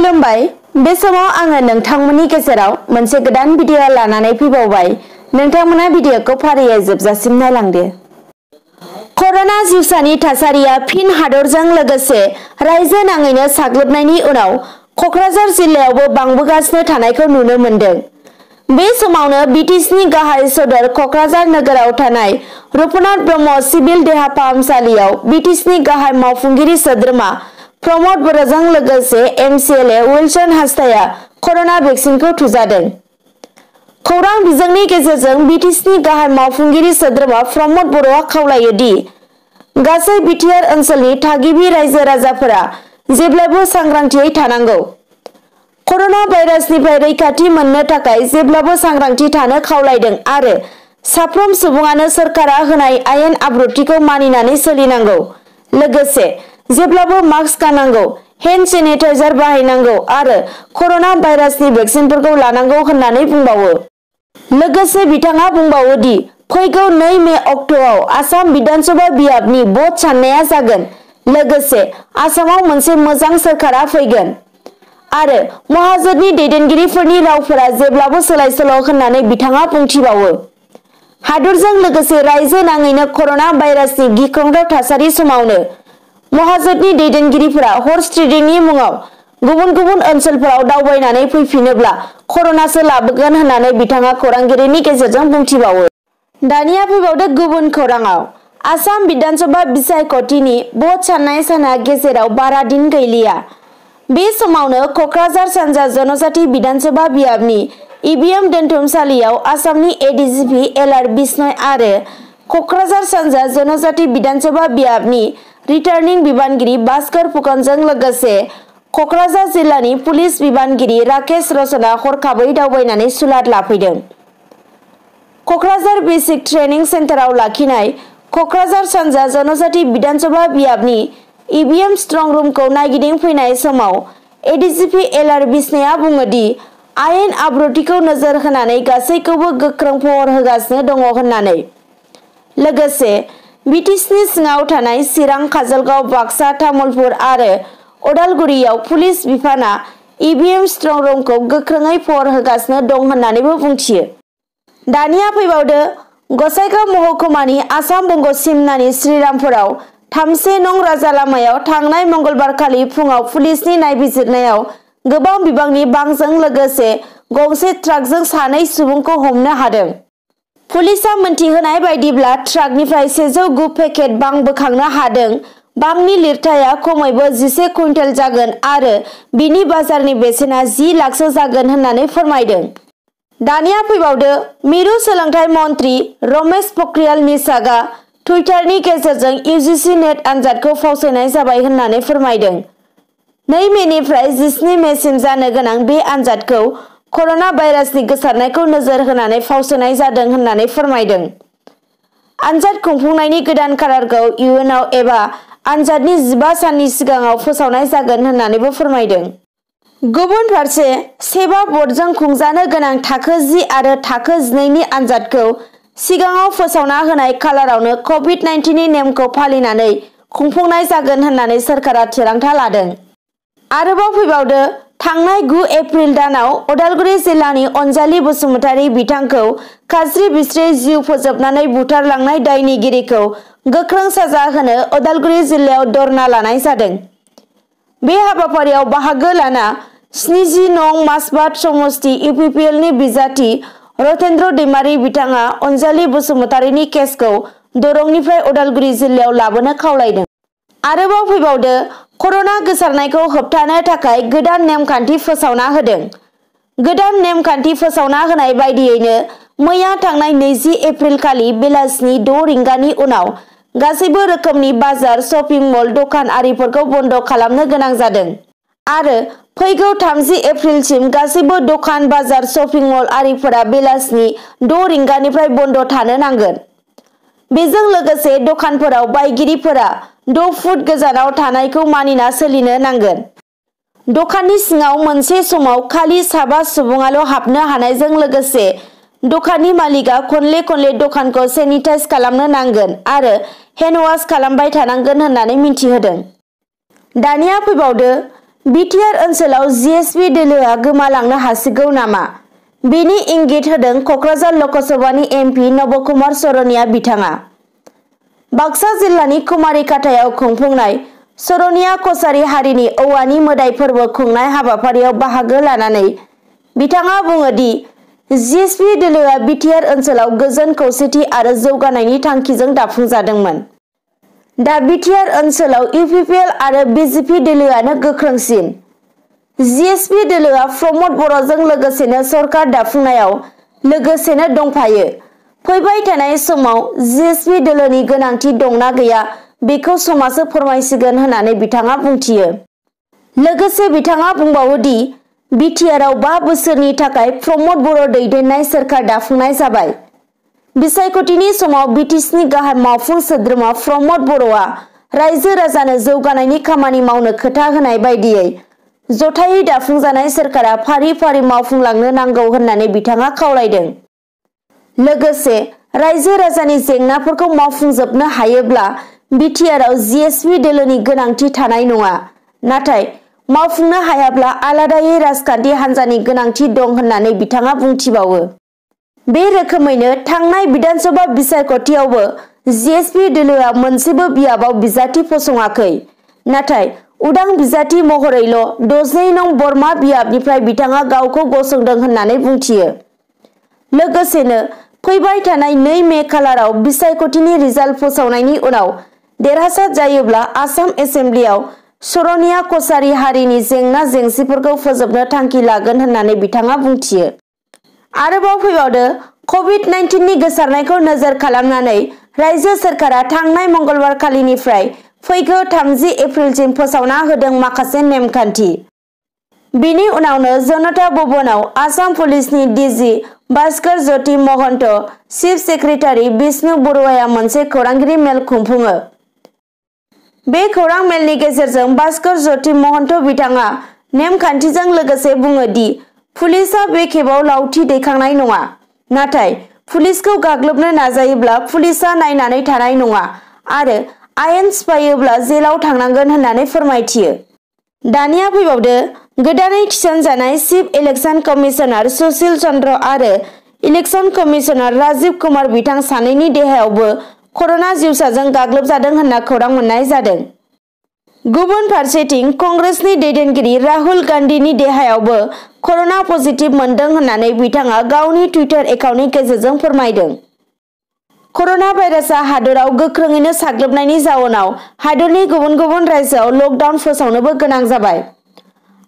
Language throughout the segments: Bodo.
खुलुमबाय बे समाव आङो नोंथांमोननि गेजेराव मोनसे गोदान भिडिअ लानानै फैबावबाय। नोंथांमोना भिडिअखौ फारियै जोबजासिम नायलांदो। कर'ना जिउसानि थासारिया फिन हादरजों लोगोसे रायजो नाङैनो साग्लोबनायनि उनाव क'क्राझार जिल्लायावबो बांबोगासिनो थानायखौ नुनो मोन्दों। बे समावनो बिटिसिनि गाहाय सदर क'क्राझार नोगोराव थानाय रुपनाथ ब्रह्म सिभिल देहा फाहामसालियाव बिटिसिनि गाहाय मावफुंगिरि सोद्रोमा प्रमोद बर'जों लोगोसे एमसिएलए विल्सन हासदाया कर'ना भेक्सिनखौ थुजादों। खौरां बिजोंनि गेजेरजों बिटिसिनि गाहाय मावफुंगिरि सोद्रोमा प्रमोद बर'आ खावलायो दि गासै बिटिआर ओनसोलनि थागिबि रायजो राजाफोरा जेब्लाबो सांग्रांथियै थानांगौ। कर'ना भाइरासनिफ्राय रैखाथि मोननो थाखाय जेब्लाबो सांग्रांथि थानो खावलायदों आरो साफ्रोम सुबुङानो सोरखारा होनाय आयेन आब्रुथिखौ मानिनानै सोलिनांगौ। लोगोसे जेब्लाबो मास्क गाननांगौ, हेन्ड सेनिटाइजार बाहायनांगौ आरो कर'ना भाइरासनि भेक्सिनफोरखौ लानांगौ होननानै बुंबावो। लोगोसे बिथाङा बुंबावो दि फैगौ 2 मे अक्ट'आव आसाम बिधानसभा बियाबनि भट साननाया जागोन। लोगोसे आसामाव मोनसे मोजां सोरखारा फैगोन आरो महाजोननि दैदेनगिरिफोरनि रावफोरा जेब्लाबो सोलाय-सोल' होननानै बिथाङा बुंथिबावो। हादरजों लोगोसे रायजो नाङैनो कर'ना भाइरासनि गिख्रंथाव थासारि समावनो महाजोननि दैदेनगिरिफोरा हर्स ट्रेडिंनि मुङाव गुबुन गुबुन ओनसोलफोराव दावबायनानै फैफिनोब्ला कर'नासो लाबोगोन होननानै बिथाङा खौरांगिरिनि गेजेरजों बुंथिबावो। दानिया फैबावदो गुबुन खौराङाव। आसाम बिधानसभा बिसायख'थिनि भट साननाय साना गेजेराव बारा दिन गैलिया। बे समावनो क'क्राझार सानजा जनजाति बिधानसभा बियाबनि इभिएम दोनथुमसालियाव आसामनि एडिजिपि एल.आर. बिश्नय आरो क'क्राझार सानजा जनजाति बिधानसभा बियाबनि रिटार्निं बिबानगिरि भास्कर फुकनजों लोगोसे क'क्राझार जिल्लानि पुलिस बिबानगिरि राकेश रशनआ हरखाबै दावबायनानै सुलाद लाफैदों। क'क्राझार बेसिक ट्रेनिं सेन्टाराव लाखिनाय क'क्राझार सानजा जनजाति बिधानसभा बियाबनि इभिएम स्ट्रं रुमखौ नायगिदिंफैनाय समाव एडिजिपि एल.आर. बिश्नयआ बुङो दि आयेन आब्रुथिखौ नोजोर होनानै गासैखौबो गोख्रों महर होगासिनो दङ होननानै। लोगोसे बिटिसिनि सिङाव थानाय चिरां, काजलगाव, बाक्सा, तामुलपुर आरो अदालगुरियाव पुलिस बिफाना इभिएम स्ट्रं रुमखौ गोख्रोङै महर होगासिनो दं होननानैबो बुंथियो। दानिया फैबावदो गसाइगाव महकुमानि आसाम बंग सिमनानि श्रीरामपुराव 3 नं राजा लामायाव थांनाय मंगलबारखालि फुङाव पुलिसनि नायबिजिरनायाव गोबां बिबांनि बांजों लोगोसे गंसे ट्राकजों 2 सुबुंखौ हमनो हादों। पुलिसआ मोनथिहोनाय बायदिब्ला ट्राकनिफ्राय 109 पेकेट बां बोखांनो हादों। बांनि लिरथाया खमैबो 11 कुइन्टेल जागोन आरो बिनि बाजारनि बेसेना 10 लाखसो जागोन होननानै फोरमायदों। दानिया फैबावदो मिरु सोलोंथाइ मन्त्रि रमेश पक्रियाल निशांकआ टुइटारनि गेजेरजों इउजिसि नेट आनजादखौ फावसायनाय जाबाय होननानै फोरमायदों। 2 मेनिफ्राय 17 मेसिम जानो गोनां बे आनजादखौ कर'ना भाइरासनि गोसारनायखौ नोजोर होनानै फावसायनाय जादों होननानै फोरमायदों। आनजाद खुंफुंनायनि गोदान खालारखौ इयुनाव एबा आनजादनि 15 साननि सिगाङाव फोसावनाय जागोन होननानैबो फोरमायदों। गुबुन फारसे सेबा बर्डजों खुंजानो गोनां थाखो 10 आरो थाखो 12 नि आनजादखौ सिगाङाव फोसावना होनाय खालारावनो कभिड-19 नि नेमखौ फालिनानै खुंफुंनाय जागोन होननानै सोरखारा थिरांथा लादों। आरोबाव फैबावदो थांनाय 9 एप्रिल दानाव अदालगुरि जिल्लानि अनजालि बसुमतारी बिथांखौ खास्रि-बिस्रि जिउ फोजोबनानै बुथारलांनाय दायनिगिरिखौ गोख्रों साजा होनो अदालगुरि जिल्लायाव धरना लानाय जादों। बे हाबाफारियाव बाहागो लाना 70 नं मासबाद समस्ति इउपिपिएलनि बिजाथि रतेन्द्र दैमारी बिथाङा अनजालि बसुमतारीनि केसखौ दरंनिफ्राय अदालगुरि जिल्लायाव लाबोनो खावलायदों। आरोबाव फैबावदो कर'ना गोसारनायखौ होबथानो थाखाय गोदान नेमखान्थि फोसावना होदों। गोदान नेमखान्थि फोसावना होनाय बायदियैनो मैया थांनाय 20 एप्रिल खालि बेलासिनि 6 रिंगानि उनाव गासैबो रोखोमनि बाजार, शपिं मल, दखान आरिफोरखौ बन्द खालामनो गोनां जादों आरो फैगौ 30 एप्रिलसिम गासैबो दखान, बाजार, शपिं मल आरिफोरा बेलासिनि 6 रिंगानिफ्राय बन्द थानो नांगोन। बेजों लोगोसे दखानफोराव बायगिरिफोरा 6 फुट गोजानाव थानायखौ मानिना सोलिनो नांगोन। दखाननि सिङाव मोनसे समाव खालि 7 सुबुङाल' हाबनो हानायजों लोगोसे दखाननि मालिकआ खनले दखानखौ सेनिटाइज खालामनो नांगोन आरो हेन्ड वाश खालामबाय थानांगोन होननानै मिन्थिहोदों। दानिया फैबावदो बिटिआर ओनसोलाव जिएसपि दोलोआ गोमालांनो हासिगौ नामा? बेनि इंगित होदों कक्राझार लकसभानि एमपि नबा कुमार सरनिया बिथाङा। बाक्सा जिल्लानि कुमारिकाटायाव खुंफुंनाय सरनिया कसारी हारिनि औवानि मोदाय फोरबो खुंनाय हाबाफारियाव बाहागो लानानै बिथाङा बुङो दि जिएसपि दोलोआ बिटिआर ओनसोलाव गोजोन खौसेथि आरो जौगानायनि थांखिजों दाफुंजादोंमोन। दा बिटिआर ओनसोलाव इउपिपिएल आरो बिजेपि दोलोआनो गोख्रोंसिन। जिएसपि दोलोआ प्रमद बर'जों लोगोसेनो सरकार दाफुंनायाव लोगोसेनो दंफायो। फैबाय थानाय समाव जिएसपि दोलोनि गोनांथि दंना गैया बेखौ समाजो फोरमायसिगोन होननानै बिथाङा बुंथियो। लोगोसे बिथाङा बुंबावो दि बिटिआरआव 5 बोसोरनि थाखाय प्रमद बर' दैदेननाय सोरखार दाफुंनाय जाबाय। बिसायख'थिनि समाव बिटिसिनि गाहाय मावफुं सोद्रोमा प्रमद बर'आ रायजो राजानो जौगानायनि खामानि मावनो खोथा होनाय बायदियै जथायै दाफुंजानाय सोरखारा फारि फारि मावफुंलांनो नांगौ होननानै बिथाङा खावलायदों। लोगोसे रायजो राजानि जेंनाफोरखौ मावफुंजोबनो हायोब्ला बिटिआरआव जिएसपि दोलोनि गोनांथि थानाय नङा। नाथाय मावफुंनो हायाब्ला आलादायै राजखान्थि हान्जानि गोनांथि दं होननानै बिथाङा बुंथिबावो। बे रोखोमैनो थांनाय विधानसभा बिसायख'थियावबो जिएसपि दोलोआ मोनसेबो बियाबाव बिजाथि फसङाखै। नाथाय उदां बिजाथि महरैल' 62 नं बरमा बियाबनिफ्राय बिथाङा गावखौ गसंदों होननानै बुंथियो। लोगोसेनो फैबाय थानाय 2 मे खालाराव बिसायख'थिनि रिजाल्ट फोसावनायनि उनाव देरहासार जायोब्ला आसाम एसेम्ब्लियाव सरनिया कसारी हारिनि जेंना जेंसिफोरखौ फोजोबनो थांखि लागोन होननानै बिथाङा बुंथियो। आरोबाव फैबावदो कभिड-19 नि गोसारनायखौ नोजोर खालामनानै रायजो सोरखारा थांनाय मंगलबार खालिनिफ्राय फैगौ 30 एप्रिलसिम फोसावना होदों माखासे नेमखान्थि। बिनि उनावनो जनता भवनाव आसाम पुलिसनि डिजि भास्कर ज्योति महन्त, चिफ सेक्रेटारि बिष्णु बरुवाया मोनसे खौरांगिरि मेल खुंफुङो। बे खौरां मेलनि गेजेरजों भास्कर ज्योति महन्त बिथाङा नेमखान्थिजों लोगोसे बुङो दि पुलिसआ बे खेबाव लावथि दैखांनाय नङा। नाथाय पुलिसखौ गाग्लोबनो नाजायोब्ला पुलिसआ नायनानै थानाय नङा आरो आयेन सिफायोब्ला जेलाव थांनांगोन होननानै फोरमायथियो। दानिया फैबावदो गोदानै थिसनजानाय chief election commissioner Sushil Chandra आरो इलेक्शन कमिशनार राजीव कुमार बिथां सानैनि देहायावबो कर'ना जिउसाजों गाग्लोबजादों होनना खौरां मोननाय जादों। गुबुन फारसेथिं कंग्रेसनि दैदेनगिरि राहुल गान्धीनि देहायावबो कर'ना पजिटिभ मोनदों होननानै बिथाङा गावनि टुइटार एकाउन्टनि गेजेरजों फोरमायदों। कर'ना भाइरासआ हादराव गोख्रोङैनो साग्लोबनायनि जाउनाव हादरनि गुबुन गुबुन रायजोआव लकडाउन फोसावनोबो गोनां जाबाय।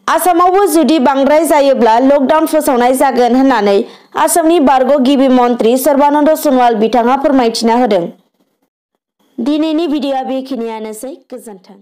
आसामावबो जुदि बांद्राय जायोब्ला लकडाउन फोसावनाय जागोन होननानै आसामनि बारग' गिबि मन्त्रि सर्बानन्द सन'वाल बिथाङा फोरमायथिना होदों। दिनैनि भिडिअ'आ बेखिनियानोसै। गोजोन्थों।